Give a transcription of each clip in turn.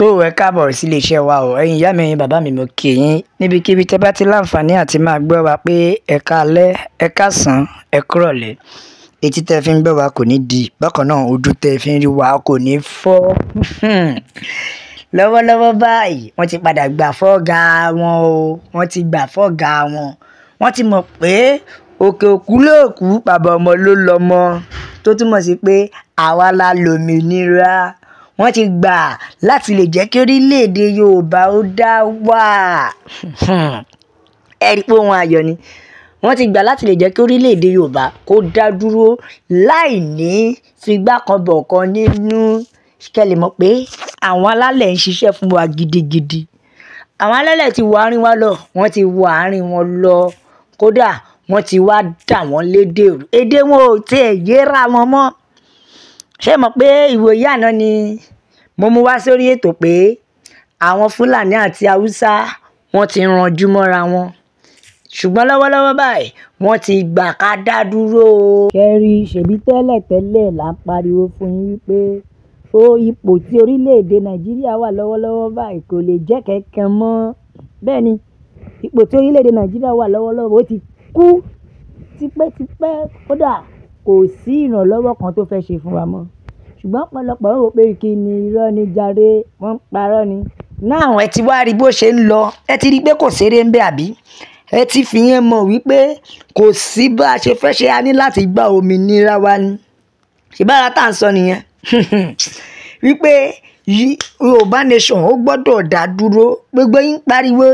Tó ẹ káàbọ̀ sí iléeṣẹ́ wa o. Ẹ̀yin ìyá mi, ẹ̀yin bàbá mi, mo kí yín níbikíbi tẹ́ bá ti láǹfààní àti máa gbọ́ wa pé ẹ káalẹ́, ẹ káàsán, ẹ kúrọ̀lẹ́. Etí tẹ́ fi ń gbọ́ wa kò ní di, bákan náà ojú tẹ́ fi ń rí wa kò ní fọ́. Lọ́wọ́lọ́wọ́ báyìí wọ́n ti padà gbà fọ́gà wọn o, wọ́n ti gbà fọ́gà wọn. Wọ́n ti mọ̀ pé òkè òkú lóòkú, bàbá ọmọ ló lọ́mọ, tó túmọ̀ sí pé àwa la lòmìnira. Wọ́n ti gbà láti lè jẹ́ kí orílẹ̀-èdè Yorùbá ó dá wà. Ẹ rí i pé ohun ayọ̀ ni. Wọ́n ti gbà láti lè jẹ́ kí orílẹ̀-èdè Yorùbá kó dá dúró láì ní figbákanbọ̀kan nínú. Kẹ́ lè mọ̀ pé àwọn alálẹ̀ ń ṣiṣẹ́ fún wa gidigidi. Àwọn alálẹ̀ ti wọ àárín wa lọ, wọ́n ti wọ àárín wọn lọ. Kódà wọ́n ti wá dà wọ́n lédè rú. Èdè wọn ò tiẹ̀ yéra wọn mọ́. Ṣé ẹ mọ̀ pé ìwòyí àná ni mo mú wá sórí ètò pé àwọn Fúlàní àti Haúsá wọ́n ti ranjú mọ́ra wọn. Ṣùgbọ́n lọ́wọ́lọ́wọ́ báyìí wọ́n ti gbà ká dá dúró o. Kẹ́rí, ṣèbí tẹ́lẹ̀tẹ́lẹ̀ là ń pariwo fún yín wípé ó ipò tí orílẹ̀-èdè Nàìjíríà wà lọ́wọ́lọ́wọ́ báyìí kò lè jẹ́ kankan mọ́. Bẹ́ẹ̀ ni, ipò tí orílẹ̀-èdè Nàìjíríà wà lọ́wọ́lọ́wọ́ ó ti kú tipẹ́tipẹ́, kódà kò sí ìrànlọ́wọ́ kan tó fẹ́ ṣe fún wa mọ́. Ṣùgbọ́n ọ̀pọ̀lọpọ̀ ń rò pé kí ni irọ́ ni jàre, wọ́n ń parọ́ ni. Now ẹ ti wá rí bó ṣe ń lọ, ẹ ti rí pé kò ṣeré ń bẹ àbí? Ẹ ti fi yẹn mọ̀ wípé kò sí bá a ṣe fẹ́ ṣe, a ní láti gba òmìnira wa ni. Ṣé bára tá à ń sọ nìyẹn? Wípé Yorùbá nation ó gbọ́dọ̀ dá dúró. Gbogbo yín pariwo,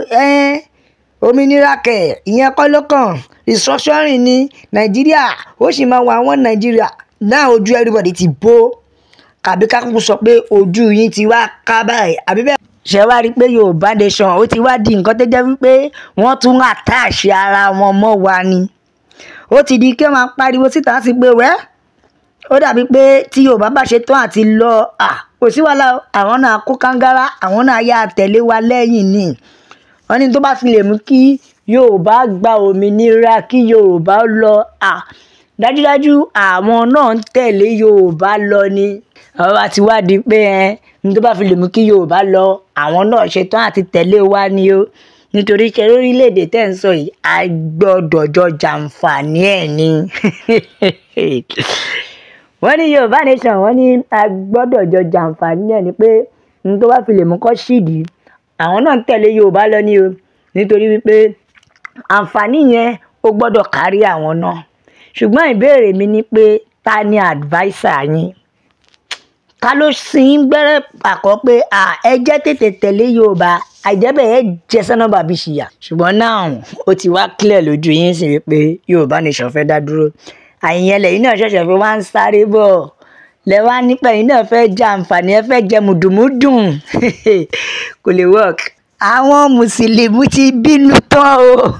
òmìnira kẹ̀, ìyẹn kọ́ ló kàn. Restructuring ní Nàìjíríà, ó sì máa wà àwọn Nàìjíríà. Now ojú everybody ti bó. Àbí ká kúkú sọ pé ojú yín ti wá ká báyìí, àbí bẹ́ẹ̀. Ṣé wá rí i pé Yorùbá nation ó ti wá di nǹkan tó jẹ́ wípé wọ́n tún attach ara wọn mọ́ wa ni. Ó ti di kí wọ́n máa pariwo síta sí pé wẹ́. Ó dàbí pé tí Yorùbá bá ṣe tán àti lọ, kò sí wàhálà o. Àwọn náà kó kángára, àwọn náà yá tẹ̀lé wa lẹ́yìn ni. Wọ́n ní tó bá fi lè mú kí Yorùbá gba òmìnira, kí Yorùbá lọ, dájúdájú àwọn náà ń tẹ̀lé Yorùbá lọ ni. Ọ̀rọ̀ àti wá di pé ní tó bá fi lè mú kí Yorùbá lọ, àwọn náà ṣe tán àti tẹ̀lé wa ni o. Nítorí ṣe orílẹ̀-èdè tẹ́ ń sọ yìí, a gbọ́dọ̀ jọ jàǹfààní ẹ̀ ni. Wọ́n ní Yorùbá nation, wọ́n ní a gbọ́dọ̀ jọ jàǹfààní ẹ̀ ni pé ní tó bá fi lè mú kó ṣídìí, àwọn náà ń tẹ̀lé Yorùbá lọ ni o. Nítorí wípé àǹfààní yẹn ó gbọ́dọ̀ kárí àwọn náà. Ṣùgbọ́n ìbéèrè mi ni pé ta ni adviser yín? Ta ló sin gbẹ́rẹ́ pàkọ́ pé ẹ jẹ́ tètè tẹ̀lé Yorùbá, àìjẹ́bẹ̀ ẹ jẹ́ sọ́nà bàbí ṣìyà. Ṣùgbọ́n now ó ti wá clear lójú yín sí wípé Yorùbá nation fẹ́ dá dúró. Àìyẹn lẹ́yìn náà ṣẹ̀ṣẹ̀ fi wá ń sáré bọ̀. Lẹ wá nípa ẹ̀yin náà fẹ́ jẹ àǹfààní, ẹ fẹ́ jẹ mùdùmúdùn. Kò lè work. Àwọn Mùsùlùmí ti bínú tán o.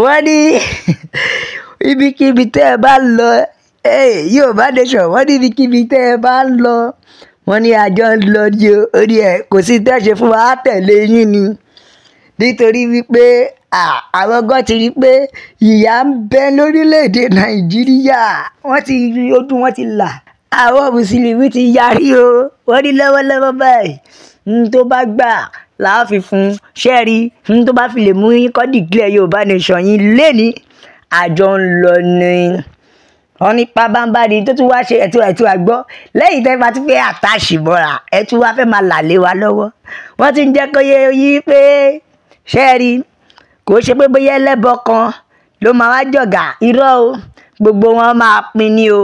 Wọ́n ní ibikíbi tẹ́ ẹ bá lọ, Yorùbá nation, wọ́n ní ibikíbi tẹ́ ẹ bá ń lọ, wọ́n ní àjọ ń lọ ní o. Ó ní ẹ kò sí tẹ́ ṣe fún wa, á tẹ̀lé yín ni. Nítorí wípé àwọn gan ti rí pé ìyà ń bẹ lórílẹ̀-èdè Nàìjíríà. Wọ́n ti rí ojú wọn ti là. Àwọn Mùsùlùmí ti yarí o. Wọ́n ní lọ́wọ́lọ́wọ́ báyìí, n tó bá gbà là á fi fún. Ṣé ẹ rí? N tó bá fi lè mú yín kó declare Yorùbá nation yín léni, àjọ ń lọ ni. Wọ́n ní pabambarì tó tún wá ṣe ẹ̀tún ẹ̀tún àgbọ́. Lẹ́yìn tẹ́ bá tún fẹ́ attach mọ́ra, ẹ tún wá fẹ́ máa là lé wa lọ́wọ́. Wọ́n ti ń jẹ́ kó yé yín pé ṣé ẹ rí? Kò ṣe pé bóyá ẹlẹ́bọ kan ló máa wá jọ̀gà. Irọ́ o. Gbogbo wọn máa pín ní o.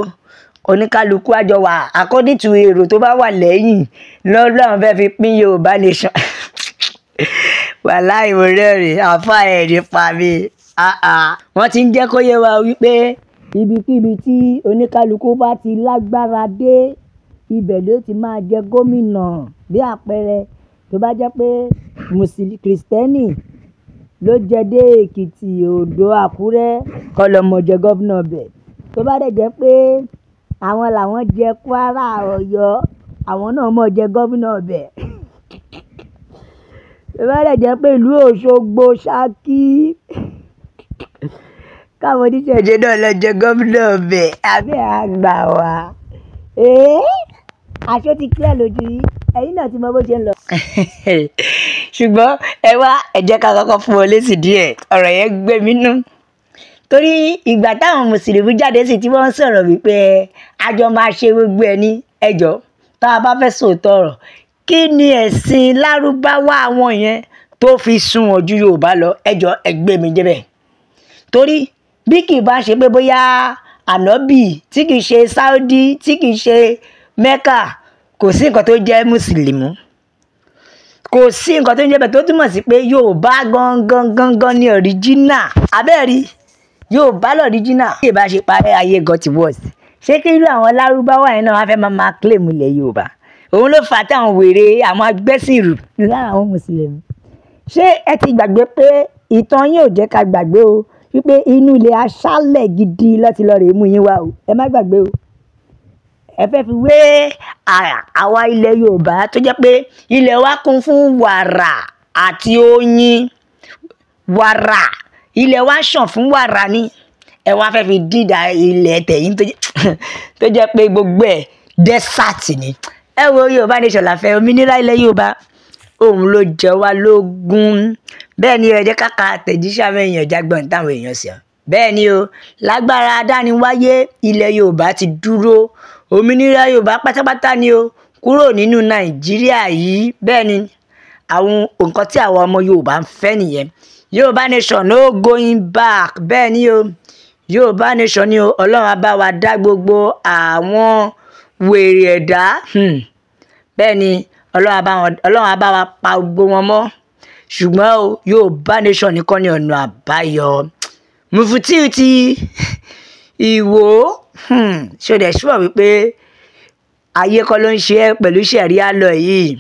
Oníkálukú àjọ wà according to èrò tó bá wà lẹ́yìn lọ́lọ́run fẹ́ fi pín Yorùbá nation. Wàláì mo rẹ́rìn-ín, àfá ẹ̀ ní pa mi. Wọ́n ti ń jẹ́ kó yé wa wípé ibikíbi tí oníkálukú bá ti lágbára dé, ibẹ̀ ló ti máa jẹ gómìnà. Bí àpẹẹrẹ, tó bá jẹ́ pé Mùsùlùmí Krìstẹ́nì ló jẹ dé Èkìtì, Oǹdó, Àkúrẹ́, kọ́ lọ mọ jẹ gómìnà bẹ̀. Tó bá dẹ̀ jẹ́ pé àwọn làwọn jẹ Kwara, Ọ̀yọ́, àwọn náà mọ̀ jẹ gómìnà bẹ̀. Tó bá dẹ̀ jẹ́ pé ìlú Òṣogbo, Ṣakí, káwọn oníṣẹ̀ṣe náà lọ jẹ gómìnà bẹ̀, àbí àgbà wá. Aṣọ ti clear lójú yín, ẹ̀yin náà ti mọ bó ṣe ń lọ. Ṣùgbọ́n ẹ wá, ẹ jẹ́ ká kọ́kọ́ fún ọ lésì díẹ̀. Ọ̀rọ̀ yẹn gbé mi nú, torí ìgbà táwọn mùsùlùmí jáde sí tí wọ́n ń sọ̀rọ̀ wípé àjọ máa ṣe gbogbo ẹ̀ ní ẹjọ́, tá a bá fẹ́ sòótọ́ ọ̀rọ̀, kí ni ẹ̀sìn lárúbáwá àwọn yẹn tó fi sunwọ̀n ju Yorùbá lọ? Ẹjọ́, ẹ gbé mi débẹ̀. Torí bí kì í bá ṣe pé bóyá ànábì tí kì í ṣe Saudi, tí kì í ṣe Mecca, kò sí nǹkan tó jẹ́ mùsùlùmí, kò sí nǹkan tó ń jẹ́ bẹ́ẹ̀. Tó túmọ̀ sí pé Yorùbá gangan gangan ní original. Abẹ́ẹ̀rí, Yorùbá l'original. Bí ìbá ṣe parẹ́, ayé gan ti worst. Ṣé kí irú àwọn lárúbáwá yẹn náà wá fẹ́ máa claim ilẹ̀ Yorùbá? Òun ló fà á táwọn wèrè, àwọn agbẹ́sìnrù lára àwọn mùsùlùmí. Ṣé ẹ ti gbàgbé pé ìtàn yín ò jẹ́ ká gbàgbé o, wípé inú ilẹ̀ aṣálẹ̀ gidi lọ́ti lọ́ọ́ rèé mú yín wá o? Ẹ má gbàgbé o. Ẹ fẹ́ fi wé àwa ilẹ̀ Yorùbá tó jẹ́ pé ilẹ̀ wa kún fún wàrà àti oyin. Wàrà, ilẹ̀ wa ṣàn fún wàrà ni. Ẹ wá fẹ́ fi dídà ilẹ̀ tẹ̀yìn tó jẹ́ pé gbogbo ẹ̀ desert ni. Ẹ wo, Yorùbá nation la fẹ́. Òmìnira ilẹ̀ Yorùbá, òun ló jẹ wá lógún. Bẹ́ẹ̀ ni, ẹ jẹ́ ká ka àtẹ̀jíṣẹ́ àwọn èèyàn, jágbọ́n táwọn èèyàn sọ. Bẹ́ẹ̀ ni o, lágbára adániwáyé, ilẹ̀ Yorùbá ti dúró. Òmìnira Yorùbá pátápátá ni o, kúrò nínú Nàìjíríà yìí. Bẹ́ẹ̀ ni, àwọn nǹkan tí àwọn ọmọ Yorùbá ń fẹ́ nìyẹn. Yorùbá nation, no going back. Bẹ́ẹ̀ ni o, Yorùbá nation ni o. Ọlọ́run á bá wa dá gbogbo àwọn wèrè ẹ̀dá. Bẹ́ẹ̀ ni, Ọlọ́run á bá wa pa gbogbo wọn mọ́. Ṣùgbọ́n o, Yorùbá nation nìkan ni ọ̀nà àbáyọ. Mufutiu ti Ìwó, ṣó dẹ̀ ṣúọ̀ wípé ayé kọ́ ló ń ṣe é pẹ̀lú sharia law yìí?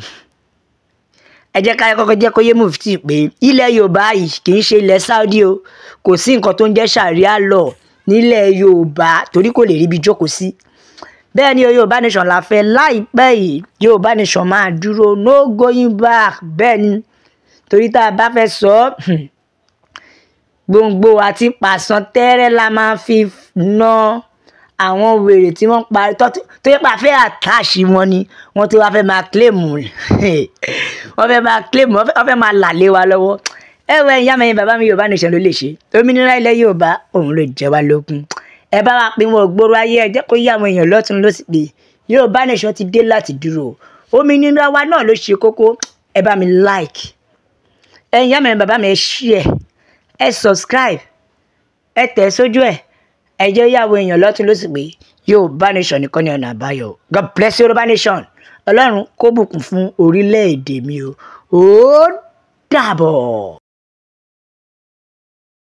Ẹ jẹ́ ká kọ́kọ́ jẹ́ kó yé Mufti pé ilẹ̀ Yorùbá yìí kì í ṣe ilẹ̀ Saudi o. Kò sí nǹkan tó ń jẹ́ sharia law nílẹ̀ Yorùbá, torí kò lè ríbi jókòó sí. Bẹ́ẹ̀ ni o, Yorùbá nation la fẹ́. Láìpẹ́ yìí, Yorùbá nation máa dúró, no going back. Bẹ́ẹ̀ ni, torí tá a bá fẹ́ sọ ọ́, gbòǹgbò àti pàṣán tẹ́rẹ́ la máa fi ná àwọn wèrè tí wọ́n parí tó yẹ pé a fẹ́ àtàṣì wọn ni. Wọ́n ti wá fẹ́ máa claim, wọ́n fẹ́ máa claim, wọ́n fẹ́ máa là lé wa lọ́wọ́. Ẹ wọ, ẹ̀yin àmọ́, bàbá mi, Yorùbá nation ló lè ṣe. Òmìnira ilẹ̀ Yorùbá, òun ló jẹ wá lógún. Ẹ bá wa pín wọn gbòòrò ayé, ẹ jẹ́ kó yé àwọn èèyàn lọ́tún lósì pé Yorùbá nation ti dé láti dúró. Òmìnira wa náà ló ṣe kókó. Ẹ bá mi like, ẹ̀yin àmọ́, bàbá mi, ẹ share, ẹ subscribe, ẹ tẹ̀ sójú ẹ̀. Ẹ jẹ́ yé àwọn èèyàn lọ́tún lósì pé Yorùbá nation nìkan ní ọ̀nà àbáyọ. God bless Yorùbá nation. Ọlọ́run kó bùkún fún orílẹ̀-èdè mi o. Ó dàbọ̀.